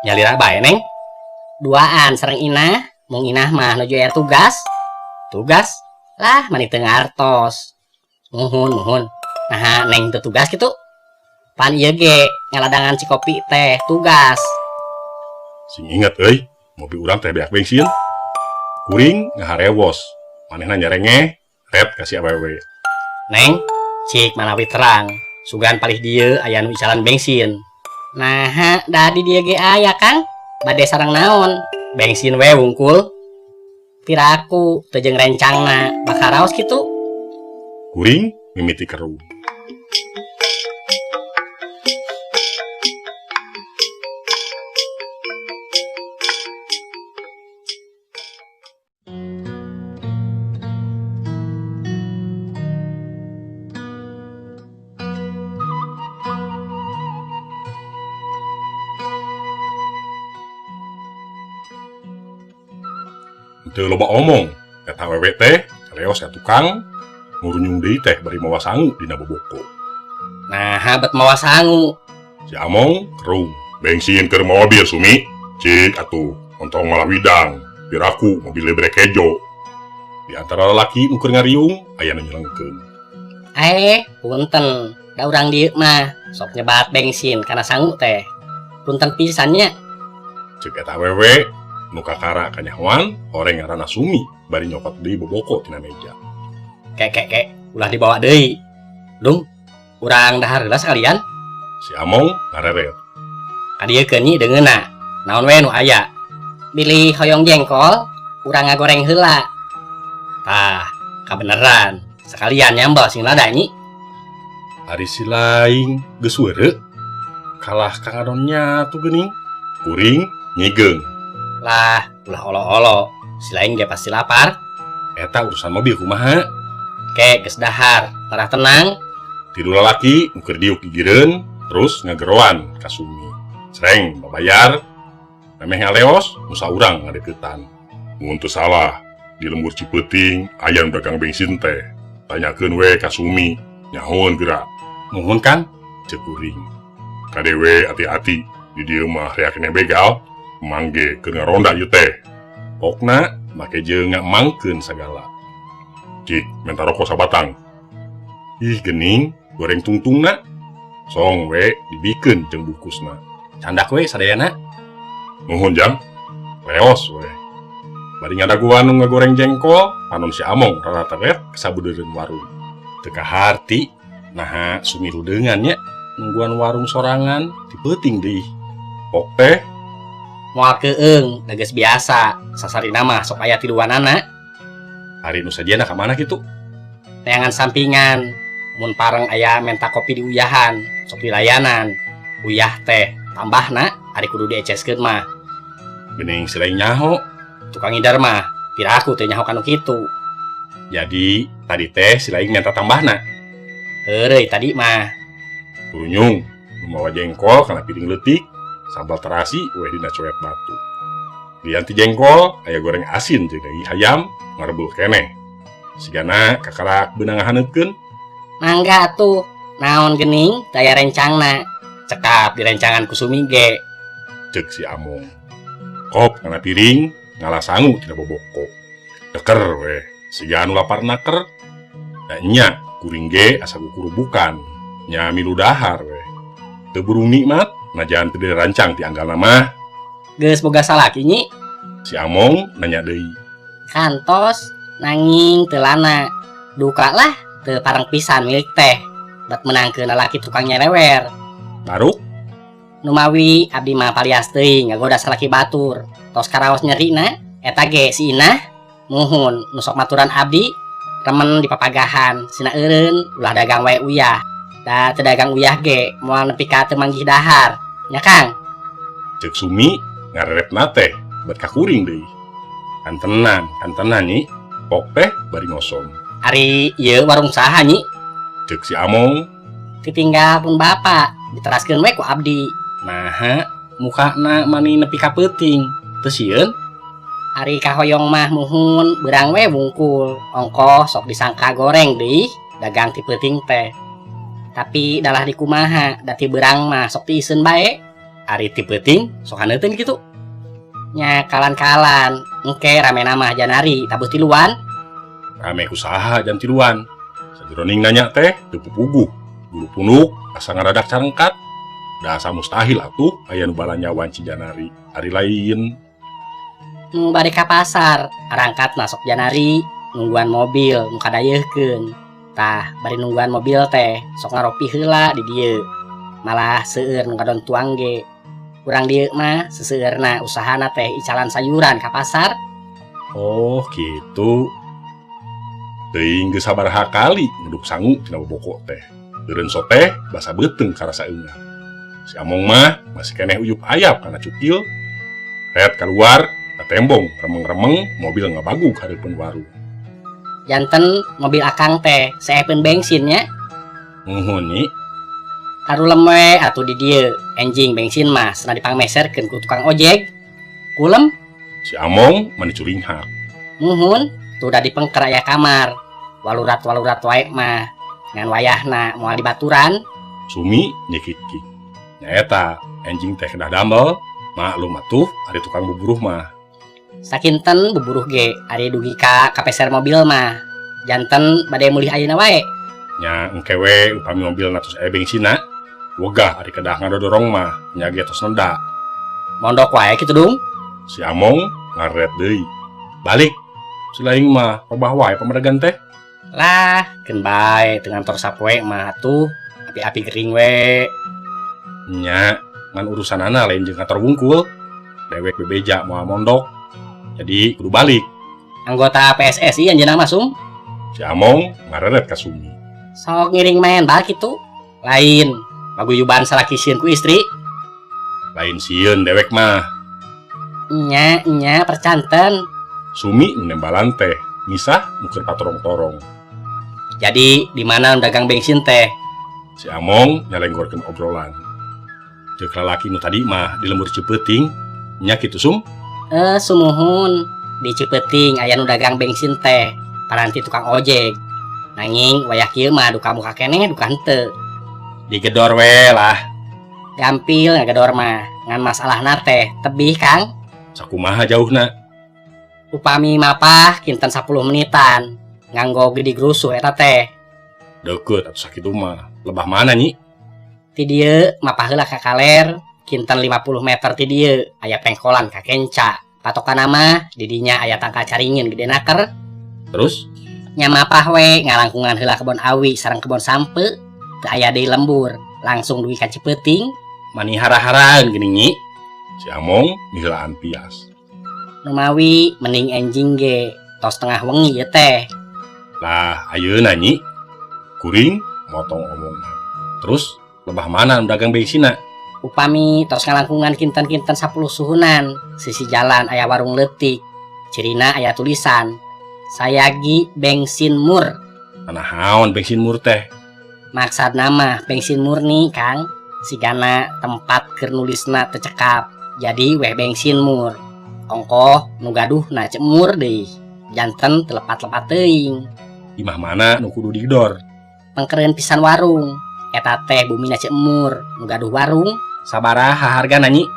Nyalira bae, Neng. Duaan sareng Inah, mung Inah mah nuju aya tugas. Tugas? Lah, mani teu ngartos. Muhun, muhun. Naha Neng teu tugas kitu? Pan ieu ge ngaladangan cikopi teh tugas. Sing inget euy, mobil urang teh beak bensin. Kuring ngaharewos, manehna nyerengeh, ret ka si awewe. Neng, cik manawi terang, sugan palih dieu aya nu icalan bensin. Naha da di dieu ge aya, Kang? Bade sareng naon? Bensin we wungkul. Piraku teu jeung rencangna bakal raos kitu. Kuring mimiti keruh. Teu loba omong, eta awewe teh leos ka tukang ngurunyung deui teh bari mawa sangu dina boboko. Naha bet mawa sangu? Si Among kerung, bensin keur mobil Sumi. Cik atuh, ontong malah widang, piraku mobil brek kejo. Di antara lalaki nu keur ngariung aya nu nyelengkeun. Punten, da urang dieu mah sok nyebat bensin kana sangu teh. Punten pisan nya. Ceuk eta awewe nu kakara kanyahoan horeng ngaranna Sumi bari nyokot deui boboko tina meja. Kek kek kek, ulah dibawa deui. Dung, urang dahar heula sakalian. Si Among ngareret. Kadieukeun nyi deungeunna, naon we nu aya. Bilih hoyong jengkol, urang ngagoreng heula. Tah, kabeneran, sekalian nyambel sing lada nyi. Ari si laing geus weureu kalah ka ngadon nyatu geuning. Kuring nyigeung. Lah, ulah olo-olo, si laing ge pasti lapar. Eta urusan mobil kumaha? Ke geus dahar, marah tenang. Tilu lalaki nu keur diuk gigireun terus ngageroan ka Sumi. Sreng babayar, memeh ngaleos nu saurang ngadeukeutan. Mun teu salah, di lembur Cipeuting aya nu dagang bensin teh. Tanyakeun we ka Sumi, nyahoeun geura. Nuhun, Kang, ceuk kuring. Kade we ati-ati, di dieu mah rea keneh begal. Mangge keur ngaronda ieu teh. Pokna make jeung ngamangkeun sagala. Cik, menta rokok sabatang. Ih gening, goreng tungtungna. Song we dibikeun jeung bungkusna. Candak we sadayana. Nuhun jang. Leos we. Bari ngadaguan nu ngagoreng jengkol, panon si Among rarataret kasabudeureun warung. Teu kaharti, naha Sumi rudeungan nya nungguan warung sorangan ti peuting deui. Pok teh moal keung, da geus biasa, sasarina mah sok aya tiluanana. Ari nu sajiana ka mana kitu? Neangan sampingan, mun pareng aya menta kopi diuyahan, sok dilayanan. Uyah teh tambahna ari kudu dieceskeun mah. Geuning si lain nyaho. Tukang ngidar mah, piraku teu nyaho kanu kitu. Jadi tadi teh si lain menta tambahna. Heureuy tadi mah. Kurunyung, nu mawa jengkol kana piring leutik, sambal terasi we dina coet batu. Lian ti jengkol aya goreng asin jeung daging hayam ngarebul keneh. Sigana kakarak beunang ngahaneutkeun. Mangga atuh, naon geuning teu aya rencangna. Cekap direncangan ku Sumi ge. Ceuk si Among. Kop kana piring ngala sangu tina boboko. Deker we, siga anu lapar naker. Da nya kuring ge asa kukurubukan, nya milu dahar we. Teu burung nikmat, najan teu dirancang ti anggalna mah. Geus boga salaki nyi? Si Among nanya deui. Kantos nanging teu lana. Duka lah teu pareng pisan milik teh. Bet menangkeun lalaki tukang nyelewer. Baruk? Numawi abdi mah palias teuing ngagoda salaki batur. Tos karaos nyerina eta ge si Inah. Muhun nu sok maturan abdi remen dipapagahan sina eureun ulah dagang wae uyah. Da teu dagang uyah ge moal nepi ka teu manggih dahar. Nya Kang? Ceuk Sumi ngarerepna teh bet ka kuring deui. Kantenan, kantenan nyi. Pok teh bari ngosom. Ari ieu warung saha nyi? Ceuk si Among. Ditinggal pun bapak, diteraskeun we ku abdi. Naha mukana mani nepi ka peuting, teu sieun? Ari kahoyong mah muhun beurang we wungkul, ongkoh sok disangka goreng deui dagang ti peuting teh. Tapi dalah dikumaha, da ti beurang mah sok tiiseun bae. Ari ti peuting sok haneuteun kitu. Nya kalan-kalan, engke rame mah Janari tabuh tiluan. Rame ku saha jam 3-an? Sajeroning nanya teh teu pupuguh. Bulu punuk asa ngaradak carengkat. Da asa mustahil atuh aya nu balanyawan si Janari. Ari lain Nu bade ka pasar, arangkatna sok Janari nungguan mobil nu kadayeuhkeun. Tah, bari nungguan mobil teh sok ngaropi heula di dieu. Malah seueur nu ngadon tuang ge. Urang dieu mah seseueurna usahana teh icalan sayuran ka pasar. Oh, gitu. Teuing geus sabaraha kali ngeduk sangu tina boboko teh. Eureun soteh basa beuteung karasa eungap. Si Among mah masih keneh uyup ayap kana cukil. Ret keluar, tembong remeng-remeng mobil ngabagug hareupeun warung. Janten mobil akang teh seepeun bensinnya. Muhun, Nyi. Karulem we atuh di dieu. Enjing bensin mah cenah dipangmeserkeun ku tukang ojek. Kulem. Si Among mani curinghak. Muhun, tuh da dipengker aya kamar. Walurat-walurat wae mah ngan wayahna moal dibaturan. Sumi nyekik-kik. Nyaeta enjing teh kedah damel, maklum atuh ari tukang buburuh mah. Sakinten buburuh ge ari dugi ka kapeser mobil mah. Janten bade mulih ayeuna wae. Nya engke we upami mobilna tos aya bensinna. Wegah ari kedah ngadodorong mah nya ge tos neda. Mondok wae kitu dung. Si Among ngaret deui. Balik. Si laing mah robah wae pamadegan teh. Lah, keun bae teu ngantor sapoe mah atuh api-api gering we. Nya ngan urusanana lain jeung kantor wungkul. Dewek bebeja moal mondok. Jadi kudu balik. Anggota PSSI anjeunna mah, Sum. Si Among ngareret ka Sumi. Sok ngiring main bal kitu. Lain paguyuban salaki sieun ku istri. Lain sieun dewek mah. Nya nya percanten. Sumi nembalan teh misah nu keur patorong-torong. Jadi di mana nu dagang bensin teh? Si Among nyalenggorkeun obrolan. Ceuk lalaki nu tadi mah di lembur Cipeuting, nya kitu, Sum? Eh, sumuhun, di Cipeuting aya nu dagang bensin teh, paranti tukang ojek. Nanging wayah kieu mah duka muka keneh duka henteu. Digedor we lah. Gampil ngagedor mah, ngan masalahna teh tebih, Kang. Sakumaha jauhna? Upami mapah kinten 10 menitan nganggo gede grusuh eta teh. Deukeut atuh sakitu mah. Lebah mana, Nyi? Ti dieu mapah heula ka kaler kinten 50 meter ti dieu aya pengkolan ka kenca. Patokan mah di dinya aya tangkal caringin gede naker. Terus? Nya mapah we ngalangkungan heula kebon awi sareng kebon sampe. Teu aya deui lembur, langsung dugi ka Cipeuting. Mani hara-haraan geuning, Nyi. Si Among miheulaan pias. Numawi mending enjing ge tos tengah wengi ieu teh. Lah, ayeuna, Nyi. Kuring motong omongan. Terus lebah mana nu dagang bensinna? Upami tos ngalangkungan kinten-kinten 10 suhunan, sisi jalan aya warung leutik. Cirina aya tulisan Sayagi Bensin Mur. Naon bensin mur teh? Maksudna mah bensin murni, Kang. Sigana tempat keur nulisna teu cekap. Jadi weh bensin mur. Ongkoh nu gaduhna cemur deui. Janten teu lepat-lepat teuing. Imah mana nu kudu digedor? Pengkereun pisan warung. Eta teh bumina Cemur, nu gaduh warung. Sabaraha hargana, Nyi?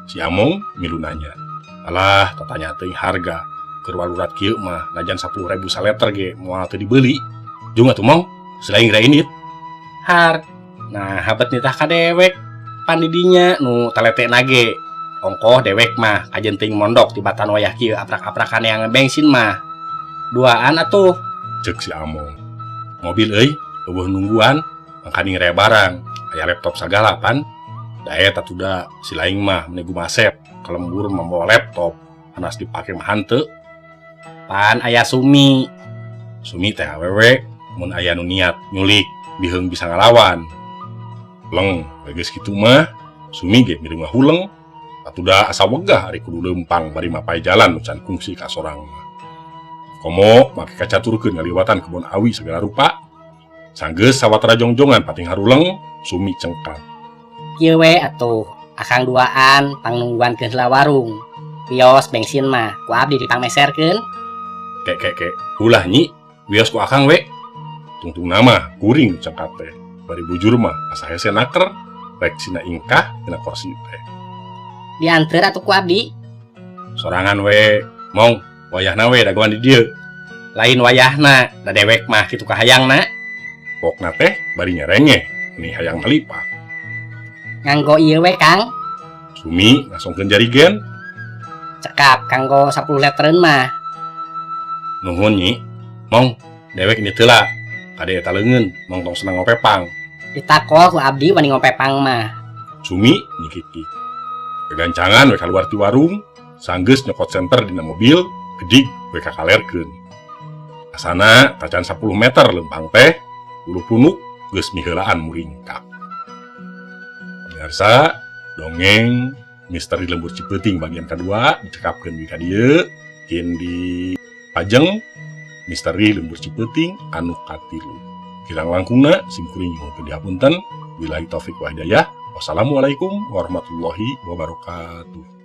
Si Among milu nanya. Alah, tatanya teuing harga. Keur walurat kieu mah najan 10.000 saleter ge moal teu dibeli. Jung atuh, Mong, selain indit. Har. Nah, habet nitah ka dewek. Pan di dinya nu talete nage. Ongkoh dewek mah kajen teuing mondok tibatan wayah kieu aprak-aprakan yang bensin mah. Duaan atuh. Ceuk si Among. Mobil euy, euweuh nungguan, mangkaning rea barang, aya laptop sagala pan. Da eta tuh da si laing mah meni gumasep, ka lembur mah mawa laptop, panas dipake mah hanteu. Pan aya Sumi. Sumi teh awewe, mun aya nu niat nyulik, biheung bisa ngalawan. Leng, we geus kitu mah, Sumi ge milu ngahuleng. Atuh da asa wegah ari kudu leumpang bari mapay jalan nu can kungsi ka sorang mah. Komo make kacaturkeun ngaliwatan kebon awi segala rupa. Sanggeus sawatara jongjongan pating haruleng, Sumi cengkak. Kieu we atuh, akang duaan pangnungguan ke heula warung. Wios bensin mah ku abdi dipangmeserkeun. Ke ke ke, ulah, Nyi, wios ku akang we. Tungtungna mah kuring cengkat teh. Bari bujur mah asa hese naker, rek sina ingkah dina kursi teh. Dianteur atuh ku abdi. Sorangan we, Mong, wayahna we dagoan di dieu. Lain wayahna, da dewek mah kitu kahayangna. Pokna teh bari nyerengeh, nih hayang malipat. Nganggo ieu we, Kang. Sumi ngasongkeun jarigen. Cekap kanggo 10 litereun mah. Nuhun, Nyi. Mong, dewek ini heula. Kade eta leungeun, Mong tong senang ngopepang. Ditakol ku abdi wani ngopepang mah. Sumi nyikik. Kegancangan we kaluar ti warung, sanggeus nyokot senter dina mobil, gedig we kakalerkeun. Asana tacan 10 meter lempang teh, ulu punuk geus miheulaan muringkak. Pemirsa, dongeng Misteri Lembur Cipeuting bagian kedua dicekapkeun di ka dieu, kin di pajeng Misteri Lembur Cipeuting anu katilu. Kirang langkungna sim kuring nyuhunkeun dihapunten. Billahi taufik wa hidayah. Wassalamualaikum warahmatullahi wabarakatuh.